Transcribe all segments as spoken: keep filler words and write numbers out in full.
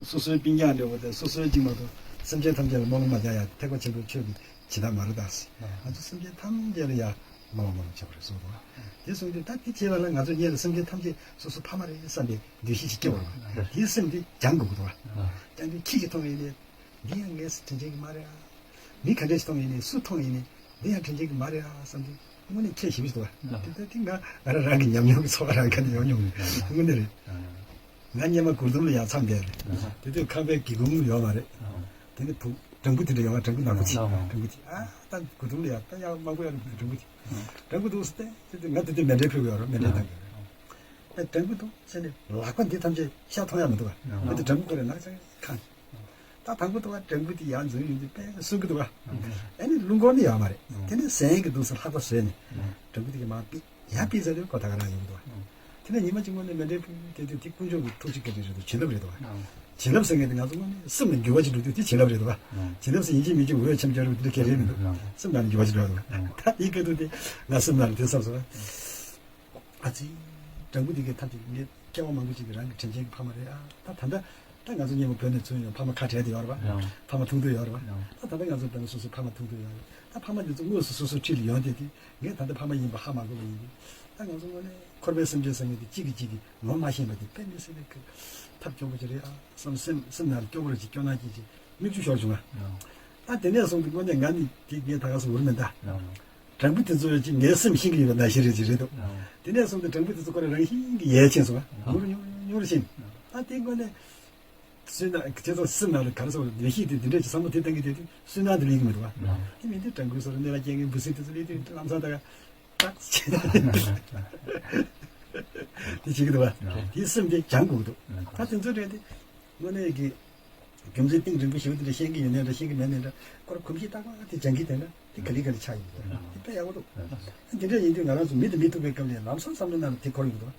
སོ་སོའི་སྤུན་ཀྱག་འདྲ་བོ་དང་སོ་སོའི་གཅིག་མ་གཏོགས་སེམས་ཅན་ཐམས་ཅད་ལ་སྨོན་ལམ་མ་རྒྱག་ཡ་ཐེག་པ་ཆེན་པོའི་ཆོས་ཀྱི་བྱེད་སྟངས་མ་རེད་ད། ང་ཚོ་སེམས་ཅན་ཐམས་ཅད་ལ་ཡ་སྨོན་ལམ་སྨོན་ལམ་བྱེད་དགོས་རེད་གསུངས་འདུག་དེ་གསུངས་དུས་ད་དེ་བྱེད་པ་ལ་ང་ཚོ་སྔོན་ལ་སེམས་ཅན་ཐམས་ཅད་སོ་སོ་ཕ་མ་རེད་བསམ་པའི་འདུ་ཤེས་ཤིག་སྐྱེ་བ་རེད། དེའི་སེམས་དེ་སྦྱང་དགོས་ཀྱི་འདུག་སྦྱང་དུས་ཁྱི་ཞིག་མཐོང་ཡིན་ནའི་འདི་ཡང་ངའི་དྲིན་ཅན་གྱི་མ་རེད་ཨ། མི་ག་འདྲ་ཞིག་མཐོང་ཡིན་ནའི་སུ་མཐོང་ཡིན་ནའི་འདི་ཡང་དྲིན་ཅན་གྱི་མ་རེད་ཨ་བསམ་དུས་དངོས་གནས་ཁྱད་ཞིབ་ཞིག་འདུག་བ། དེ་ལྟར་དེ་ང་ང་རང་རང་གི་ཉམས་མྱོང་གི་ཚོར་བ་རང་ག་ནས་ཡོང་མྱོང་དངོས་གནས་རེད། ང་སྔོན་མ་མགུར་དུམ་ལ་ཡང་མཚམས་བསྡད་རེད། དེ་དུས་ཁང་པའི་སྒེའུ་ཁུང་ཡོད་མ་རེད། དེ་ནི་བུ་སྦྲང་བུ་དེ་འདྲ་ཡོང་བ། སྦྲང་བུ་ནག་པོ་ཅིག་སྦྲང་བུ་ཅིག་ཨ་ད་མགུར་དུམ་ལ་ཡང་ད་ཡང་མང་པོ་ཡོད་རེད། སྦྲང་བུ་ཅིག་སྦྲང་བུ་འདུག་སྟེ་དེ་དུས་ང་དེ་དུས་མཎྜལ་ཕུལ་གི་ཡོད་རེད། མཎྜལ་བཏང་གི་ཡོད་རེད། ཨ་སྦྲང་བུ་འདུག་ཟེར་ནས་ལག་པ་འདི་ཐམས་ཅད་ཤ་མཐོང་ཡ་མི་འདུག་བ། ང་དེ་སྦྲང་བུ་ཁོ་རེ་ནག་ཅག་ཁང་། ད་དང་པོ་དུ་བ་སྦྲང་བུ་དེ་ཡར་འཛུལ་ཡོང་དུས་དཔེ་སྲུང་གི་འདུག་བ། ཨ་ནི་རླུང་འཁོར་ནི་ཡོད་མ་རེད། དེ་ནས་ཟན་གྱི་འདུག་ཟེར་ལྷགས་པ་བཟོས་ནས་སྦྲང་བུ་དེ་གི་མར་ཕུད། ཡར་ཕུད་ཚར་དུས་ཁོ་ད་ག་རང་ཡོང་གི་འདུག་བ། དེ་ནས་ཉི་མ་གཅིག་སྔོན་ནས་མཎྜལ་ཕུལ་དེ་དུས་དེ་དཀོན་མཆོག་གི་ཐུགས་རྗེ་བཀའ་དྲིན་རེད་འདུག་བྱིན་རླབས་རེད་འདུག་བ། བྱིན་རླབས་ཟེར་མཁན་དེ་ང་ཚོ་དངོས་གནས་སེམས་ལ་འགྱུར་བ་ཅིག་འགྲོ་དུས་དེ་བྱིན་རླབས་རེད་འདུག་བ། བྱིན་རླབས་ཟེར་ཡིན་གཅིག་མིན་གཅིག་འོད་ཆེམ་ཆེམ་རེད་འདུག་གལ་རེད་མི་འདུག་སེམས་ནང་ལ་འགྱུར་བ་ཅིག་འགྲོ་འདུག་ད་དེའི་སྐབས་དུས་དེ་ང་སེམས་ནང་ལ་དེ་བསམ་སོང་བ། ཨ་ཙི། སྦྲང་བུ་དེ་གའི་ཐབས་ཀྱིས་ངས་སྐྱེ་བ་མང་པོ་ཅིག་གི་རང་གི་དྲིན་ཅན་གྱི་ཕ་མ་རེད་ཨ། ད་ད་ལྟ་ད་ང་ཚོ་སྔོན་མ་བོད་ནས་ཚུར་ཡོང་ཕ་མ་ཁ་བྲལ་དུ་ཡོད་རེད་པ། ཕ་མ་ཐུག་འདོད་ཡོད་རེད་པ། ད་ད་ལྟ་ང་ཚོ་ད་ནི་སོ་སོའི་ཕ་མ་ཐུག་འདོད་ཡོད་རེད། ད་ཕ་མ་དེ་ཚོ་དངོས་སུ་སོ་སོའི་འཁྲིས་ལ་ཡོང་བསྡད་དུས་ངས་ད་ལྟ་ཕ་མ་ཡིན་པ་ཧ་མ་གོ་བ་ཡིན་དུས་ད་ང་ཚོ་དངོས་གནས་འཁོར་བའི་སེམས་ཅན་ཟེར་མཁན་དེ་གཅིག་གིས་གཅིག་གི་ངོ་མ་ཤེས་པ་དེ་དཔེ་མི་སྲིད་པའི་ཐབས་སྐྱོ་པོ་ཅིག་རེད་ཨ་བསམ་སེམས་སེམས་ནང་ལ་སྐྱོ་པོ་རེ་ཅིག་སྐྱོ་སྣང་སྐྱེ་ཅིག་མིག་ཆུ་ཤོར་བྱུང་ང་། ད་དེ་ནས་བཟུང་སྟེ་དངོས་གནས་ང་ནི་དེ་ངས་ད་ག་སེ་འུར་མེད་ད། སྦྲང་བུ་དེ་ཚོ་ཅིག་ངའི་སེམས་ཤེས་ཀྱི་ཡོད་པ་ནང་བཞིན་རེད་ཅིག་རེད་འདུག་དེ་ནས་བཟུང་སྟེ་སྦྲང་བུ་དེ་ཚོ་ཁོ་རང་རང་བཞིན་གྱིས་ཡལ་ཕྱིན་སོང་ང་། ཉུང་རུ་ཉུང་རུ་ཉུང་རུ་ཕྱིན། ད་དེ་དངོས་གནས་སུན་སྣང་ཁྱེད་ཚོ་སེམས་ནང་ལ་ག་རེ་ཟེར་བ་ལས་ཤིག་དེ་འདི་འདྲས་ཀྱི་བསམ་བློ་དེ་བཏང་གི་དེ་དུས་སུན་སྣང་དེ་ལས་ཀྱི་མི་འདུག་བ། དེ་མིན་དུས་སྦྲང་བུ་སོགས་ལ་གནོད་པ་སྐྱེལ་མཁན་འབུ་སྲིན་དེ་ཚོ་ལས་དུས་ལམ་སང་ད་ག་ཏག་ཅེས་དེ་བྱེད་ཀྱི་འདུག་བ། དེ་སེམས་དེ་སྦྱང་དགོས་ཀྱི་འདུག་ད་དེ་ཚོ་འདྲས་དེ་དངོས་གནས་ཀྱི་རྒྱུ་མཚན་གཏིང་རིང་པོ་ཞིག་དེ་འདྲ་ཤེས་ཀྱི་ཡོད་ནའི་འདྲ་ཤེས་ཀྱི་མེད་ནའི་འདྲ་ཁོ་རང་གོམས་གཤིས་རྟག་པར་དེ་སྦྱང་གི་བསྡད་ན་དེ་ག་ལེ་ག་ལེ་ཆགས་ཡོང་གི་འདུག་དེ་དཔེ་ཡག་པོ་འདུག་དེ་འདྲ་ཡིན་དུས་ང་རང་ཚོ་མི་དང་མི་ཐུག་པའི་སྐབས་ལ་ལམ་སང་བསམ་བློ་ནང་ལ་དེ་འཁོར་ཡོང་གི་འདུག་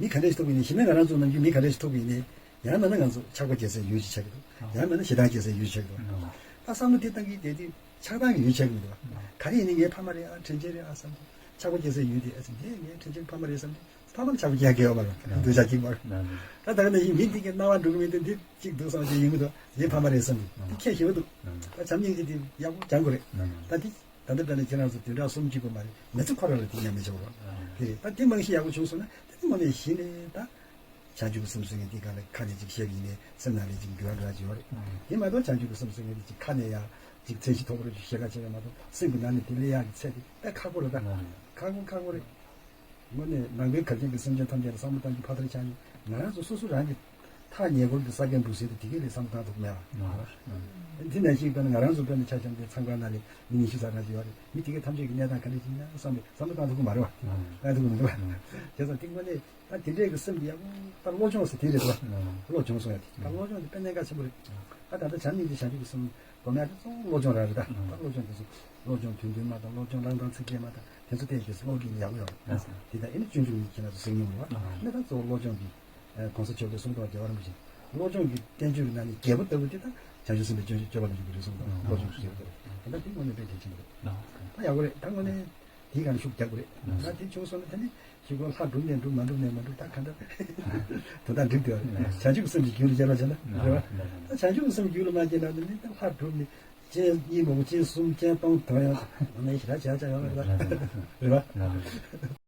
མི་ག་འདྲ་ཞིག་ཐུག་པ་ཡིན་ནའི་གཞི་ནས་ང་རང་ཚོ་ནམ་རྒྱུན་མི་ག་འདྲ་ཞིག་ཐུག་པ་ཡིན་ནའི་ཡང་མིན་ན་ང་ཚོ་ཆགས་པ་སྐྱེ་སའི་ཡུལ་ཅིག་ཆགས་ཀྱི་འདུག་ཡང་མིན་ན་ཞེ་སྡང་སྐྱེ་སའི་ཡུལ་ཆགས་ཀྱི་འདུག་ད་བསམ་བློ་དེ་བཏང་གི་བསྡད་དུས་ཆགས་སྡང་གི་ཡུལ་ཆགས་ཀྱི་མི་འདུག་བ། ག་རེ་ཡིན་ནའི་ངའི་ཕ་མ་རེད་ཨ་དྲིན་ཅན་རེད་ཨ་བསམ་དུས་ཆགས་པ་སྐྱེ་སའི་ཡུལ་དེ་ཨ་ཙི་འདི་ངའི་དྲིན་ཅན་ཕ་མ་རེད་བསམ་དུས་ཕ་མ་ལ་ཆགས་པ་སྐྱེ་ཡ་གལ་ཡོད་མ་རེད། འདོད་ཆགས་གཅིག་མ་རེད། ད་ད་ག་ནང་བཞིན་མི་འདི་གའི་སྣང་བ་འགྲོ་གི་མི་འདི་འདི་གཅིག་འདུག་བསམ་གྱི་ཡིན་གི་འདུག་ངའི་ཕ་མ་རེད་བསམ་དུས་འདི་ཁྱད་ཞེ་པོ་འདུག་ད་བྱམས་སྙིང་རྗེ་འདི་ཡག་པོ་སྦྱང་དགོས་རེད། ད་འདི་ད་ལྟ་དཔེར་ན་ཁྱེད་རང་ཚོ་བདུན་ཕྲག་གསུམ་གཅིག་པ་མ་རེད་མི་ཚེ་འཁོར་བ་ལ་འདི་ཉམས་མི་ཆགས་པ་རེད། དེ་རེད། ད་འདི་རྨང་གཞི་ཡག་པོ་བྱུང་སོང་ན་ད་འདི་དངོས་གནས་གཞི་ནས་ད། བྱང་ཆུབ་ཀྱི་སེམས་ཟེར་མཁན་དེ་ག་ལ་ཁ་ནས་ཅིག་བཤད་པ་ཡིན་ནའི་སེམས་ནང་ལ་ཅིག་འགྱུར་བ་འགྲོ་ཡ་ཅིག་ཡོད་རེད། དེ་མ་གཏོགས་བྱང་ཆུབ་ཀྱི་སེམས་ཟེར་མཁན་དེ་ཅིག་ཁ་ནས་ཡ་ཅིག་ཚད་གཞི་མཐོ་པོ་རེད་ཅིག་བཤད་ཁ་བྱེད་ཡ་མ་གཏོགས་སེམས་ཀྱི་ནང་ནས་དེ་སླེབས་ཡག་གི་ཚད་དེ་དཔེ་ཁག་པོ་རེད་ད། ཁག་པོ་ཁག་པོ་རེད། དངོས་གནས་ནང་པའི་གར་མཁན་གྱི་སེམས་ཅན་ཐམས་ཅད་ལ་བསམ་བློ་གཏང་རྒྱུ་ཕར་ཚུར་ཆགས་ནས་ང་རང་ཚོ་སོ་སོ་རང་གི་ཐག་ཉེ་འཁོར་གྱི་ས་རྒན་བུ་སྲིད་དེ་དེ་གས་ལས་བསམ་བློ་གཏང་ཐུབ་མེད་པ། དེ་ནང་བཞིན་དཔེར་ན་ང་རང་ཚོ་དཔེར་ན་ཆ་བཞག་ན་ཚང་ཁང་ནང་ལས་མི་ཉི་ཤུ་རྩ་གྲངས་ཅིག་ཡོད་རེད། མི་དེ་གས་ཐམས་ཅད་ཀྱི་གནས་སྟངས་ག་འདྲ་ཞིག་ཡིན་ན་བསམ་པའི་བསམ་བློ་གཏང་ཐུབ་ཀྱི་མ་རེད་བ། གཏང་ཐུབ་ཀྱི་མི་འདུག་བ། བྱས་ཙང་དེ་དངོས་གནས། ད་དེ་འདྲས་ཀྱི་སེམས་ཀྱི་ཡག་པོ་ད་བློ་སྦྱོང་ཟེར་དེ་རེད་དོ། བློ་སྦྱོང་སོང་ཡ་དེ་ད་བློ་སྦྱོང་དེ་དཔེ་གནད་འགག་ཆེན་པོ་རེད། ད་ད་ལྟ་བྱམས་སྙིང་རྗེ་བྱང་ཆུབ་ཀྱི་སེམས་སྒོམ་ཡ་དེ་གཙོ་བོ་བློ་སྦྱོང་རང་རེད་ད། ད་བློ་སྦྱོང་དེ་ཚོ་བློ་སྦྱོང་དོན་བདུན་མ་དང་བློ་སྦྱོང་བླང་དང་ཚིག་བརྒྱད་མ་དང་དེ་ཚོ་བལྟས་ཀྱི་བློ་སྐྱེད་ནི་ཡག་པོ་ཡོད་རེད། དེ་ད་ཨེ་ནི་སྤྱོད་འཇུག་ནི་ཁྱེད་རང་ཚོ་གཟིགས་མྱོང་རེད་བ། ཨ་ནི་ད་གཙོ་བོ་བློ་སྦྱོང་གི་༸གོང་ས་མཆོག་གི་གསུང་དང་རྒྱལ་བ་རིན་པོ་ཆེ་བློ་སྦྱོང་གི་བསྟན་བཅོས་ཀྱི་ནང་ནས་རྒྱལ་པོ་ལྟ་བུ་དེ་ད་བྱང་ཆུབ་སེམས་དཔའི་སྤྱོད་པ་ལ་འཇུག་པའི་རིགས་གསུམ་དང་བློ་སྦྱོང་གི་རྒྱལ་པོ་ལྟ་བུ་དེ་ད་དེ་དངོས་གནས་དཔེ་གལ་ཆེན་པོ་རེད། ད་ཡག་པོ་རེད་ད་དངོས་གནས། དེའི་སྒང་ལ་ཤུགས་རྒྱག་དགོས་རེད། ད་དེ་བྱུང་སོང་ན་ད་ནི་ཞིག་གོ་ལྷ་སྒྲུབ་ནས་སྒྲུབ་མ་སྒྲུབ་ནས་མ་སྒྲུབ་ད་ག་འདྲ་དོན་དག་འགྲིག་འདུག་བྱང་ཆུབ་ཀྱི་སེམས་ཀྱི་རྒྱུད་ལ་སྐྱེ་རོགས་བྱས་ན་རེད་བ། ད་བྱང་ཆུབ་ཀྱི་སེམས་རྒྱུད་ལ་མ་སྐྱེས་ན་ནི་ད་ལྷ་སྒྲུབ་ནས་སྤྱན་གཉིས་མ་གོ་སྤྱན་གསུམ་སྤྱན་སྟོང་དོན་ཡོད་ནས་ཞེ་དྲག་བྱས་བྱས་ཡོང་རེད་ད་རེད་བ།